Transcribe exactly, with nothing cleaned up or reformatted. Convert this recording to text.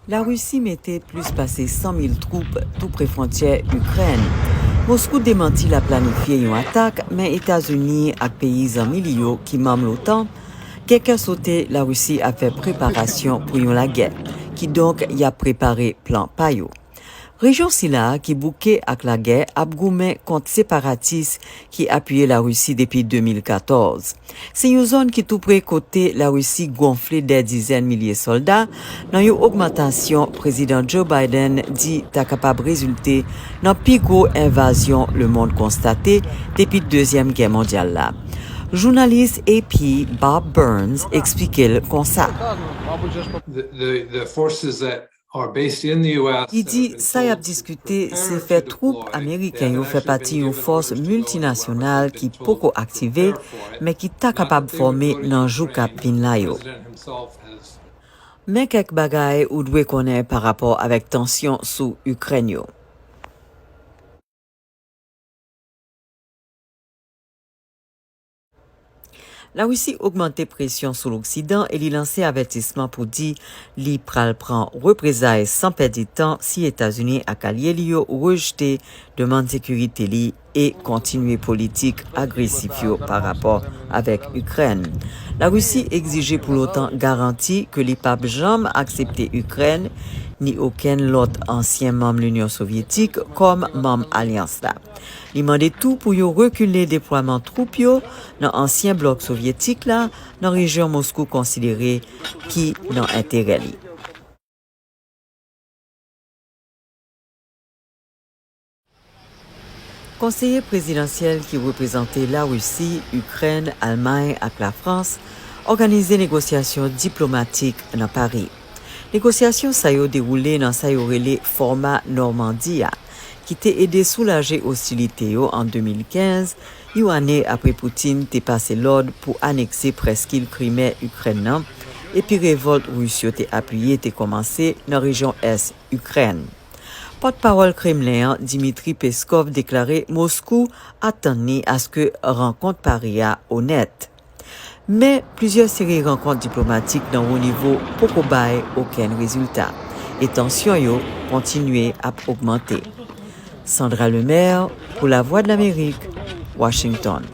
Larisi mete plis pase san mil twoup tou pre fwontyè Ikrèn. Moskou demanti l ap planifye yon atak, men Etazini ak peyi zanmi li yo ki manm l'OTAN gen kè sote Larisi ap fè preparasyon pou yon lagè. Kidonk, y ap prepare plan pa yo. Rejyon sila a ki bouke ak lagè ap goumen kont separatis ki apiye Larisi depi de mil katòz. Se yon zòn ki tou pre kote Larisi gonfle dè dizèn milye sòlda nan yon ogmantasyon Prezidan Joe Biden di ta kapab rezilte nan pi gwo envazyon lemonn konstate depi Dezyèm Gè Mondyal la. Jounalis A P Bob Burns eksplike l konsa. The, the, the forces that are based in the U S Li di sa y ap diskite se fè twoup ameriken yo fè pati yon fòs miltinasyonal ki poko aktive, men ki ta kapab fòme nan jou k ap vin la yo. Men kèk bagay ou dwe konnen pa rapò avèk tansyon sou Ikrèn yo. Larisi ogmante presyon sou Loksidan e li lanse avètisman pou di li pral pran reprezay san pèdi tan si Etazini ak alye li yo rejte demann sekirite li e kontinye politik agresif yo pa rapò avèk Ikrèn. Larisi egzije pou l'OTAN garanti ke li p ap janm aksepte Ikrèn ni okenn lòt ansyen manm Linyon Sovyetik kòm manm alyans la. Li mande tou pou yo rekile deplwaman twoup yo nan ansyen blòk sovyetik la nan rejyon Moskou konsidere ki nan enterè li. Konseye prezidansyèl ki reprezante Larisi, Ikrèn, Almay ak Lafrans òganize negosyasyon diplomatik nan Pari. Negosyasyon sa yo dewoule nan sa yo rele fòma Nòmandi a, ki te ede soulaje ostilite yo an de mil kenz, yon ane apre Putin te pase lòd pou anekse prèskil Krime Ikrèn nan, epi revòlt Ris yo te apiye te kòmanse nan rejyon ès Ikrèn. Pòtpawòl Kremlen an, Dmitry Peskov, deklare Moskou atann li aske rankont Pari a onèt. Men, plizyè seri rankont diplomatik nan wo nivo poko bay okenn rezilta, e tansyon yo kontinye ap ogmante. Sandra Lemaire, pou Lavwadlamerik, Washington.